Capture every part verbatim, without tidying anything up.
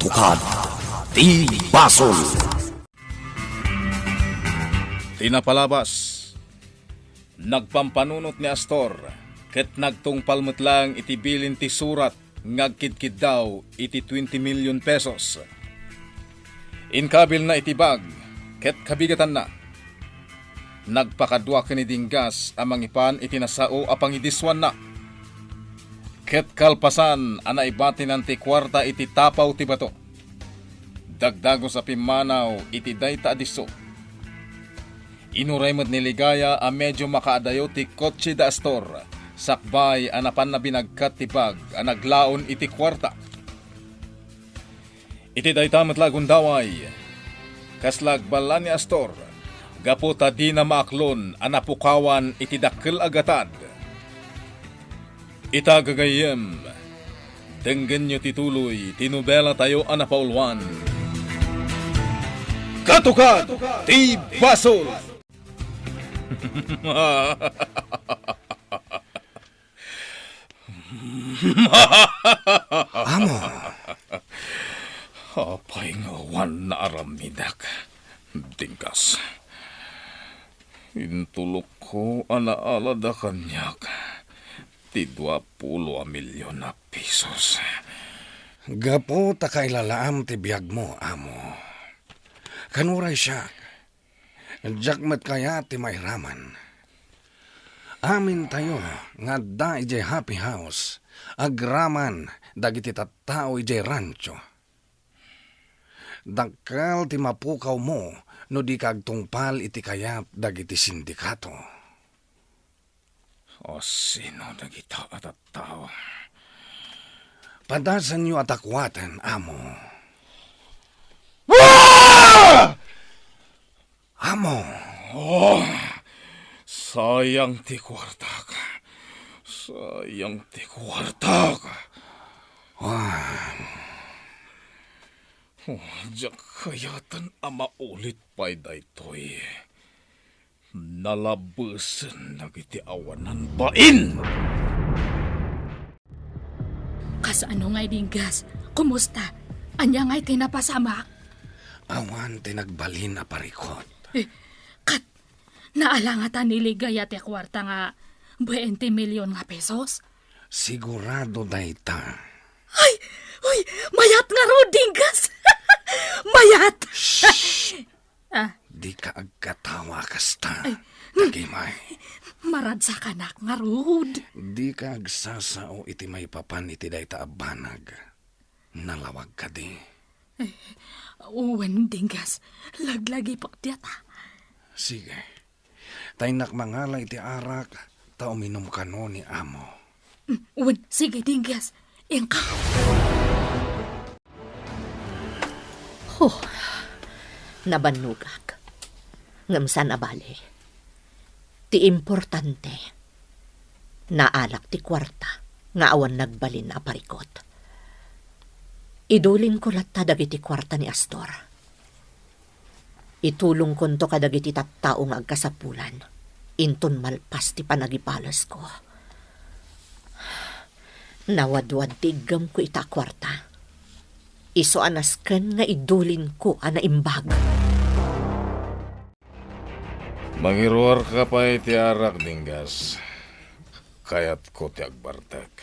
Katukad ti basol. Ti napalabas, nagpampanunot ni Astor ket nagtungpal met laeng iti bilin ti surat nga agkidkiddaw iti twenty million pesos. Inkabilna iti bag ket kabigatanna. Nagpakadua ken ni Dinggas a mangipan iti nasao a pangidisuanna. Ket kalpasan a naibatinan ti kuarta iti tapaw ti bato, dagdagus a pimmanaw iti dayta a disso. Inuray met ni Ligaya a medio makaadayo ti kotse da Astor, sakbay a napanna binagkat ti bag a naglaon iti kuarta. Iti dayta met la a gundaway, kasla agballa ni Astor, gapu ta dina maaklon a napukawan iti dakkel a gatad. Ita gagayyem, denggenyo ti tuloy ti nobelatayo a napauluan. Katukad ti basol! Amo. Apay nga awan naaramidak, Dinggas? Intulokko a naalada kaniak ti dua pulo a milyon a pesos. Gapu ta kailalaam ti biagmo, amo. Kanuray siak, diak met kayat ti mairaman. Amintayo nga adda idiay happy house, agraman dagiti tattao idiay rancho. Dakkel ti mapukawmo no dika agtungpal iti kayat dagiti sindikato. O sino dagita a tattao? Padasenyo a takuaten, amo. Ah! Amo. Oh, sayang ti kuartak. Sayang ti kuartak. Ah. Oh, diak kayaten a maulit pay daytoy. Nalabesen dagiti awanan bain! Kasano ngay, Dinggas? Kumusta? Ania ngay ti napasamak? Awan ti nagbalin a parikut. Eh, kat, naalangatan ni Ligaya ti kuarta nga bainte milyon nga pesos? Sigurado dayta. Ay! Uy! Mayat ngarud, Dinggas! Mayat! Shh! Ah. Dika agkatawa kasta. Ay. Dagimay. Maradsakanak ngarud. Dika agsasao iti maipapan iti dayta a banag. Nalawag kadi? Eh, wen, Dinggas. Laglagipek diata. Sige. Ta innak mangala iti arak, ta uminum kano ni amo. Mm, wen, sige, Dinggas. Inka. Huh, nabannogak. Ngem saan a bale. Ti importante, naalak ti kuarta nga awan nagbalin a parikut. Idulinko latta dagiti kuarta ni Astor. Itulongkonto kadagiti tattao nga agkasapulan, inton malpas ti panagipalesko. Nawadwad ti iggemko ita a kuarta. Isu a nasken nga idulinko a naimbag. Mangiruarka pay ti arak, Dinggas. Kayatko ti agbartek.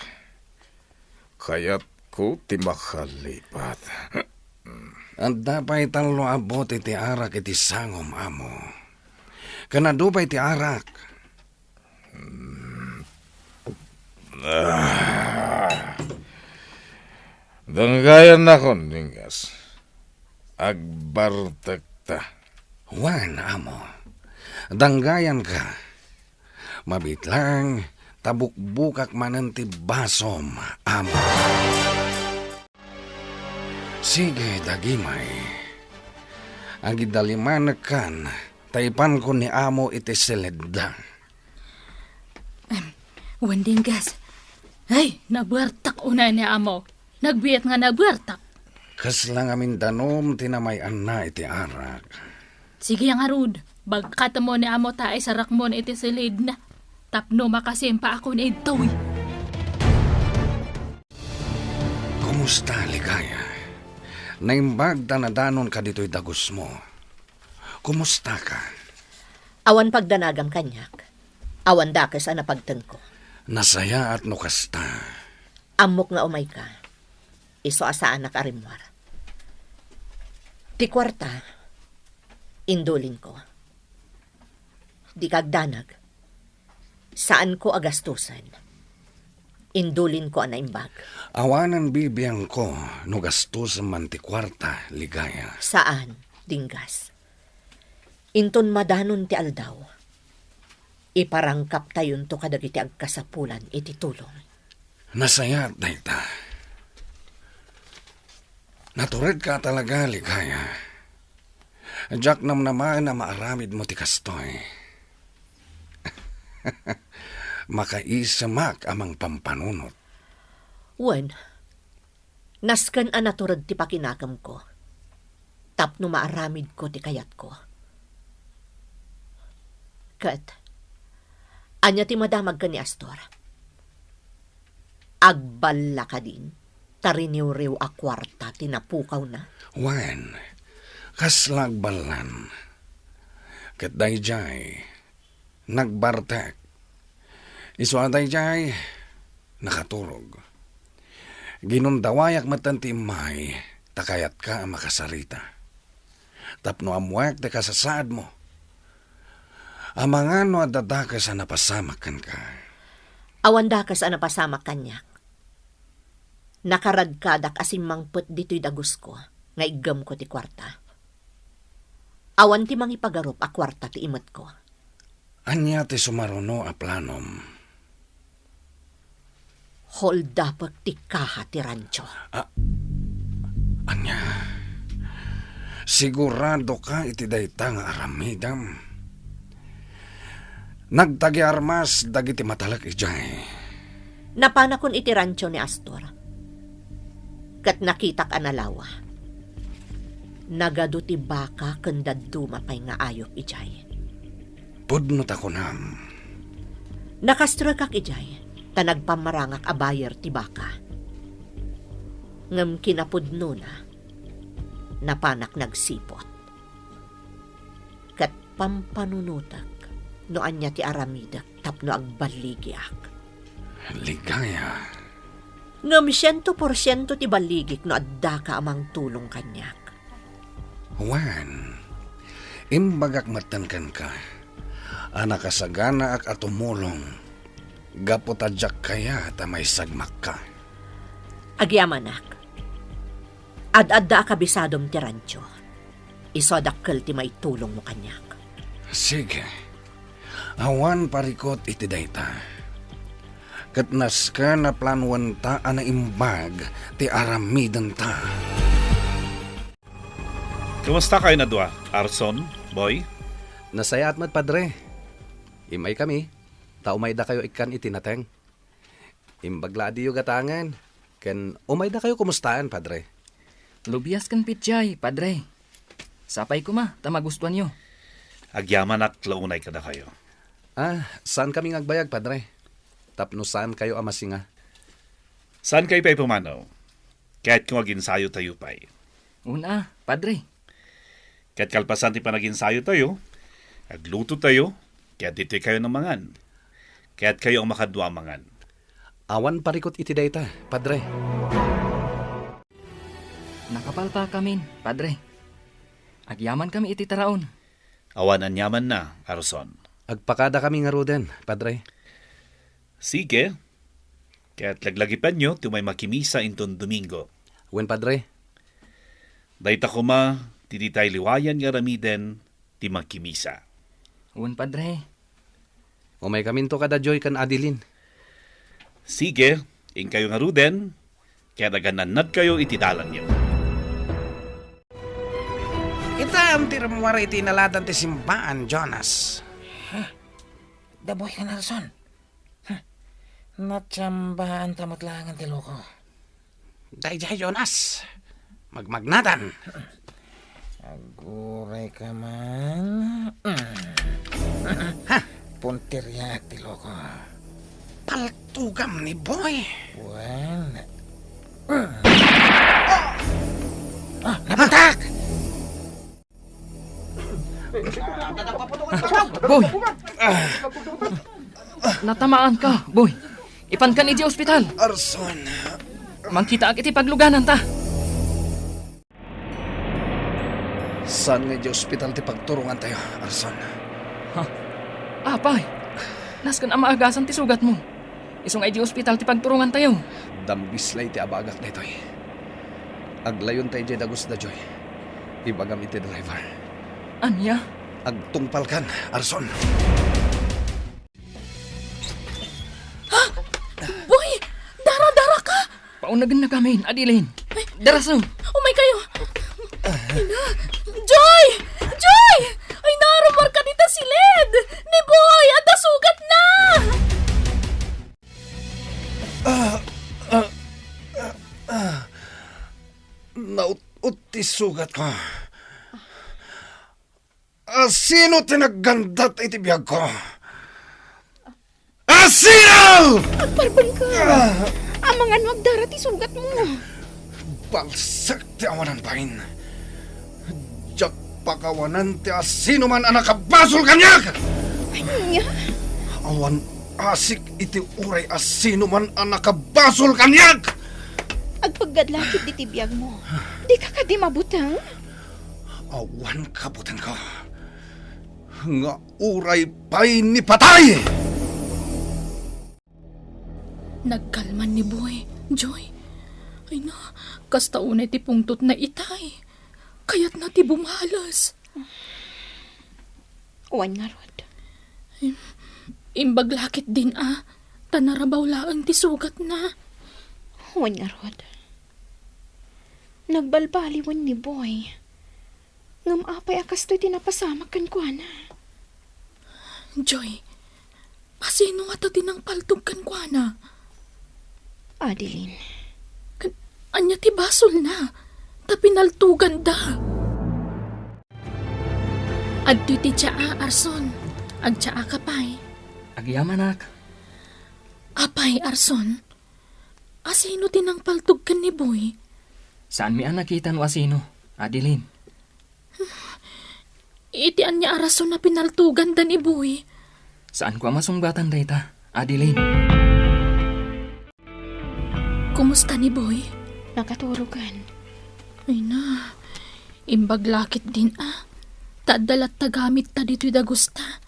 Kayatko ti makalipat. Adda pay tallo a bote ti arak iti sangom, amo. Ken adu pay ti arak. Ah. Danggayannakon, Dinggas. Agbartekta. Wen, amo. Danggayanka. Mabiit laeng ta bukbukak manen ti basom, amo. Sige, dagimay. Agidalimanekkan ta ipanko ni amo iti siledda. Em, wen, Dinggas. Ay, nabuartak unay ni amo. Nagbiit nga nabuartak. Kasla ngamin danum ti namay-anna iti arak. Sige ngarud, bagkatemmo ni amo ta isarakmon iti siledna. Tapno makasimpa ako ni Intoy. Kumusta, Ligaya? Naimbag ta nadanonka ditoy dagusmo. Kumustaka? Awan pagdanagam kaniak. Awan dakes a napagtengko. Nasayaat no kasta. Ammok nga umayka. Isu a saanak a rimmuar. Ti kuarta, indulinko. Dika agdanag. Saanko a gastusen. Indulinko a naimbag. Awanen bibiangko no gastusen man ti kuarta, Ligaya. Saan, Dinggas. Inton madanon ti aldaw, iparangkaptayonto kadagiti agkasapulan iti tulong. Nasayaat dayta. Naturedka talaga, Ligaya. Diak namnamaen a maaramidmo ti kastoy. Makaisemak a mangpampanunot. Wen, nasken a natured ti pakinakemko tapno maaramidko ti kayatko. Ket, ania ti madamag ken ni Astor? Agballa kadin ta riniwriw a kuarta ti napukawna? Wen, kasla agballan. Ket daydiay, nagbartek. Isu a daydiay, nakaturog. Ginundawayak metten ti immay, ta kayatka a makasarita. Tapno ammoek ti kasasaadmo. Amangan no adda dakes a napasamak kenka. Awan dakes a napasamak kaniak. Nakaradkadak a simmangpet ditoy dagusko nga iggemko ti kuarta. Awan ti mangipagarup a kuarta ti imetko. Ania ti sumaruno a planom? Holdapek ti kaha ti rancho. A-, ania? Siguradoka iti dayta nga aramidem? Nagtagiarmas dagiti matalek idiay. Napanakon iti rancho ni Astor. Ket nakitak a nalawa. Nagadu ti baka ken dadduma pay nga ayup idiay. Pudno ta kunam. Nakastrekak idiay, ta nagpammarangak a buyer ti baka. Ngem kinapudnona, napanak nagsiput. Ket pampanunotek no ania ti aramidek tapno agballigiak. Ligaya. Ngem siento porsiento ti balligik no addaka a mangtulong kaniak. Wen, imbagak metten kenka a nakasaganaak a tumulong gapu ta diak kayat a maisagmakka. Agyamanak. Ad-adda a kabisadom ti rancho. Isu a dakkel ti maitulongmo kaniak. Sige. Awan parikut iti dayta. Ket nasken a planuenta a naimbag ti aramidenta. Kumusta kayon a dua, Arson, Boy? Nasayaat met, Padre. Immay kami, ta umay dakayo ikkan iti nateng. Imbag la a diyo gatangen, ken umay dakayo kumustaen, Padre. Lubias ken pitdiay, Padre. Sapay koma ta magustuanyo. Agyamanak la unay kadakayo. Ah, saan kami nga agbayag, Padre? Tapno saan kayo a masinga. Saan kayo pay pumanaw? Kayatko nga aginsayotayo pay. Una, Padre. Ket kalpasan ti panaginsayotayo, aglutotayo, ket ditoy kayo a mangan. Kayatkayo a makadua a mangan. Awan parikut iti dayta, Padre. Nakapalpakamin, Padre. Agyamankami iti taraon. Awan aniamanna, Arson. Agpakadakami ngaruden, Padre. Sige. Ket laglagipenyo ti umay makimisa inton Domingo. Wen, Padre. Dayta koma ti ditay liwayan nga aramiden ti makimisa. Wen, Padre. Umaykaminto kada Joy ken Adeline. Sige, inkayo ngaruden, ket agannannadkayo iti dalanyo. Itan ti rimmuar iti inaladan ti simbaan, Jonas. Daboy ka, Nelson. Hmm. Natsambaanta met laengen ti loko. Daydiay, Jonas. Magmagnadan. Aguray ka man. Hmm. Ha? Puntiryaak ti loko. Paltugam ni Boy. Wen. Ah! Boy! Natamaanka, boy. Ipankan idiay ospital. Arson. Mangkitaak iti paglugananta. Saan nga idiay ospital ti pagturongantayo, Arson? Ha? Apay, nasken a maagasan ti sugatmo. Isu nga idiay ospital ti pagturongantayo. Dambis la iti abagak daytoy. Aglayonta idiay dagus da Joy. Ibagam iti driver. Ania? Agtungpalkan, Arson. Ha? Boy! Dara-dara ka! Paunagennakamin, Adeline. Ay, daraso. Umay kayo. Ay na. Joy! Joy! Ay na, rumar ka dita silid! Ni Boy, adda sugat na! Ah, ah, ah, ah. Naut-ut ti sugat ko. Asino ti naggandat iti biagko? Asino? Agparbeng ka. Ah. Amangan no agdara ti sugatmo. Balsek ti awanan bain. Diak pakawanan ti asinoman a nakabasol kaniak. Ania? Awan asik iti uray asinoman a nakabasol kaniak. Agpaggadlakit diti biagmo. Dika kadi mabuteng? Awan kabutenko nga uray pay ni patay! Nagkalman ni Boy, Joy. Ay na, kasta unay ti pungtotna itay. Kayatna ti bumales. Wen ngarud. Im-, imbag la ketdin a, ta narabaw laeng ti sugatna. Wen ngarud. Nagbalbaliwen ni Boy. Ngem apay a kastoy ti napasamak kenkuana? Joy, asino ngata ti nangpaltog kenkuana? Adeline. Ken ania ti basolna? Ta pinaltoganda. Adtoy ti tsaa, Arson. Agtsaaka pay. Agyamanak. Apay, Arson? Asino ti nangpaltog ken ni Boy? Saanmi a nakita no asino, Adeline. Iti ania a rason a pinaltoganda ni Boy? Saanko a masungbatan dayta, Adeline. Kumusta ni Boy? Nakaturogan. Ay na, imbag la ketdin a. Ta adda latta gamitta ditoy dagusta.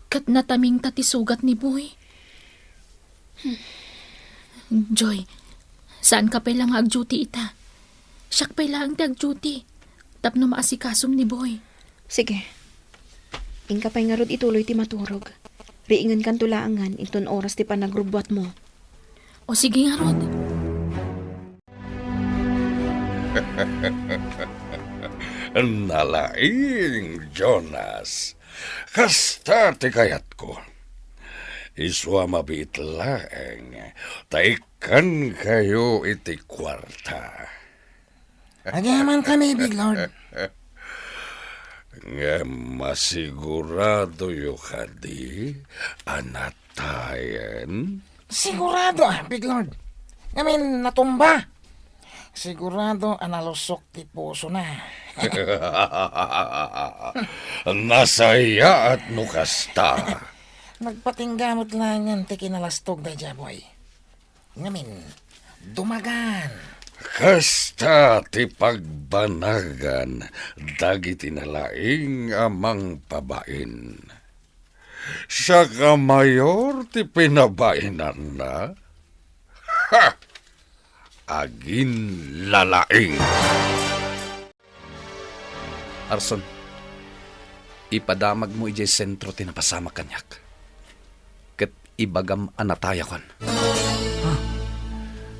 Ket natamingta ti sugat ni Boy. Joy, saanka pay la nga agduty ita. Siak pay laeng ti agduty tapno maasikasom ni Boy. Sige. Inka pay ngarud ituloy ti maturog. Riingenkanto laengen inton oras ti panagrubbuatmo. O sige ngarud. Nalaing, Jonas. Kasta ti kayatko. Isu a mabiit laeng ta ikkankayo iti kuarta. Agyamankami, Big Lord. Ngem masiguradoyo kadi a natayen? Sigurado, ah, Big Lord. Ngamin, natumba. Sigurado a nalusok ti pusona. Nasayaat no kasta. Nagpatingga met laengen ti kinalastog daydiay a buay. Ngamin, dumagan. Kasta ti pagbanagan dagiti nalaing a mangpabain. Siak a mayor ti pinabainanna? Ha! Aginlalaing! Arson, ipadamagmo idiay sentro ti napasamak kaniak. Ket ibagam a natayakon. Ha?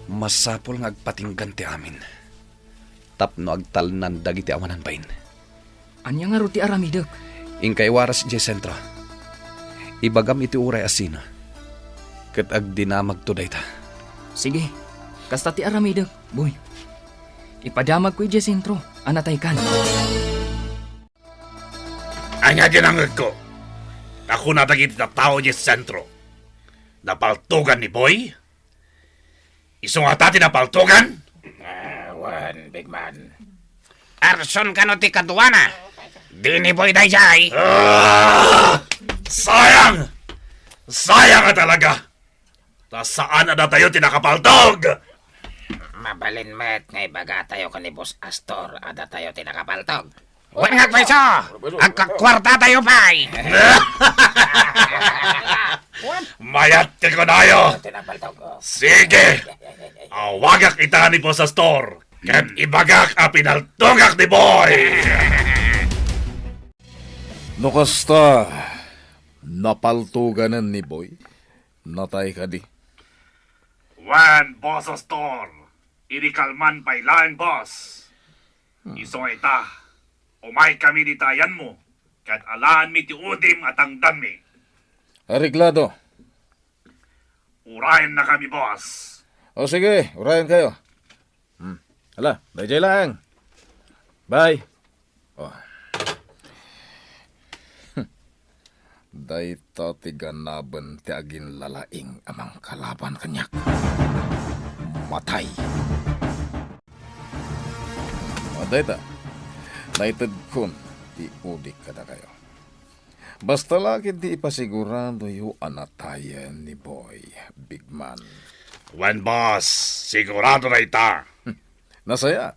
Masapul nga agpatinggan ti amin tapno agtalnan dagiti awanan bain. Ania ngarud ti aramidek? Inka iwaras idiay sentro. Ibagam iti uray a sino. Ket agdinamagto dayta. Sige, kasta ti aramidek, boy. Ipadamagko idiay sentro a nataykan. Ania ti nangngegko? Ta kuna dagiti tattao idiay sentro, napaltogan ni Boy? Isu ngata ti napaltogan? Ah, wen, big man. Arson kano ti kaduana. Di ni Boy daydiay. Ah! Sayang! Sayang a talaga! Ta saan a datayo ti nakapaltog! Mabalin met nga ibagatayo ken ni Boss Astor a datayo ti nakapaltog. Wen nga agpayso, agkakuartatayo pay. Mayat ti kunayo. Sige, awagak ita ni Boss Astor, ket ibagak a pinaltogak ni Boy. No kasta, napaltoganen ni Boy? Natay kadi? Wen, Boss Astor, idi kalman pay laeng, boss. Hmm. Isu nga ita, umay kami dita ayanmo, ket alaanmi ti udim a tangdanmi. Areglado. Urayenna kami, boss. O sige, urayen kayo. Hmm. Ala, daydiay laeng. Bye. Oh. Dayta ti ganaben ti aginlalaing a mangkalaban kaniak. Matay. O, dayta. Naitedkon ti udik kadakayo. Basta la ketdi ipasiguradoyo a natayen ni Boy, big man. Wen, boss, sigurado dayta. Nasaya.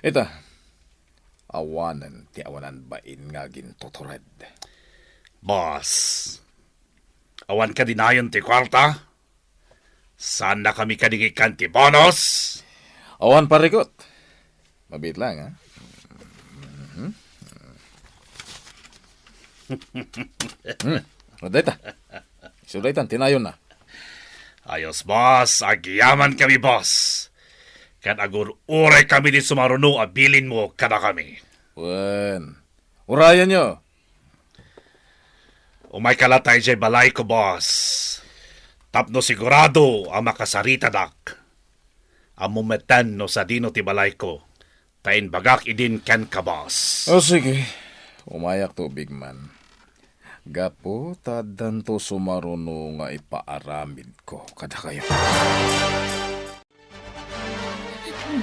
Ita, awanen ti awanan bain nga agintutured. Boss, awan kadi nayon ti kuarta? Saannakami kadi nga ikkan ti bonus? Awan parikot. Mabiit lang, ha? Mhm. Hmm. O, dayta. Isu daytan, ti nayonna. Ayos, boss. Agyamankami, boss. Ket agur-uray kami ti sumaruno a bilinmo kadakami. Wen, urayenyo. Umayka latta idiay balayko, boss. Tapno sigurado a makasaritadak. Ammom metten no sadino ti balayko, ta imbagak idin kenka, boss. O, sige. Umayakto, big man. Gapu ta addanto sumaruno nga ipaaramidko kadakayo.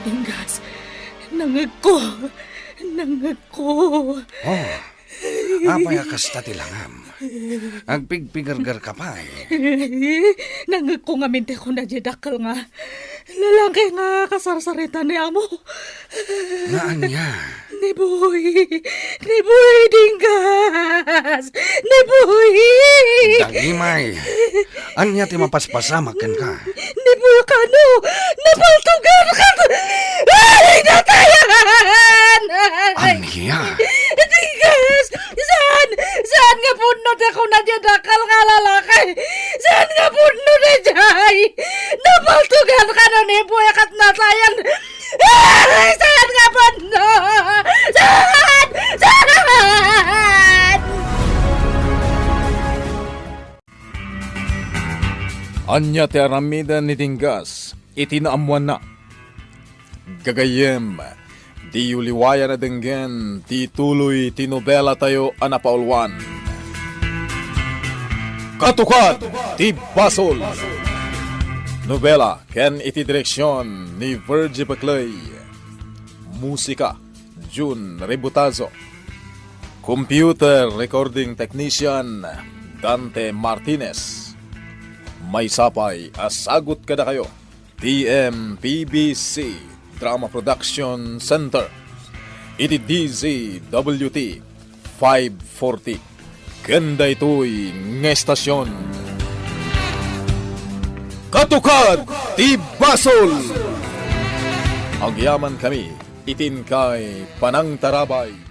Dinggas, nangngegko. Nangngegko. Oh, apay a kasta ti langam? Agpigpigergerka pay. Nangngegko ngamin ti kuna diay dakkel nga lalaki nga kasarsarita ni amo. Nga ania? Ni Boy. Ni Boy, Dinggas. Ni Boy. Dagimay. Ania ti mapaspasamak kenka? Ni Boy kano, napaltogan ket, ay, natayan! Ania? Dinggas! Saan? Saan nga pudno ti kuna diay dakkel nga lalaki? Saan nga pudno daydiay? Napaltogan kano ni Boy ket natayan! Ay, saan nga pudno? Saan? Saan? Ania ti aramiden ni Dinggas iti naammoanna? Gagayyem, diyo liwayan a denggen ti tuloy ti nobelatayo a napauluan, Katukad ti Basol. Nobela ken iti direksion ni Virgie Peclay. Musika, Jun Rebutazo. Computer recording technician, Dante Martinez. Maysa pay a sagut kadakayo, T M P B C Drama Production Center, iti D Z W T five forty, ken daytoy nga estasion, Katukad ti Basol. Agyamankami iti inkay panangtarabay.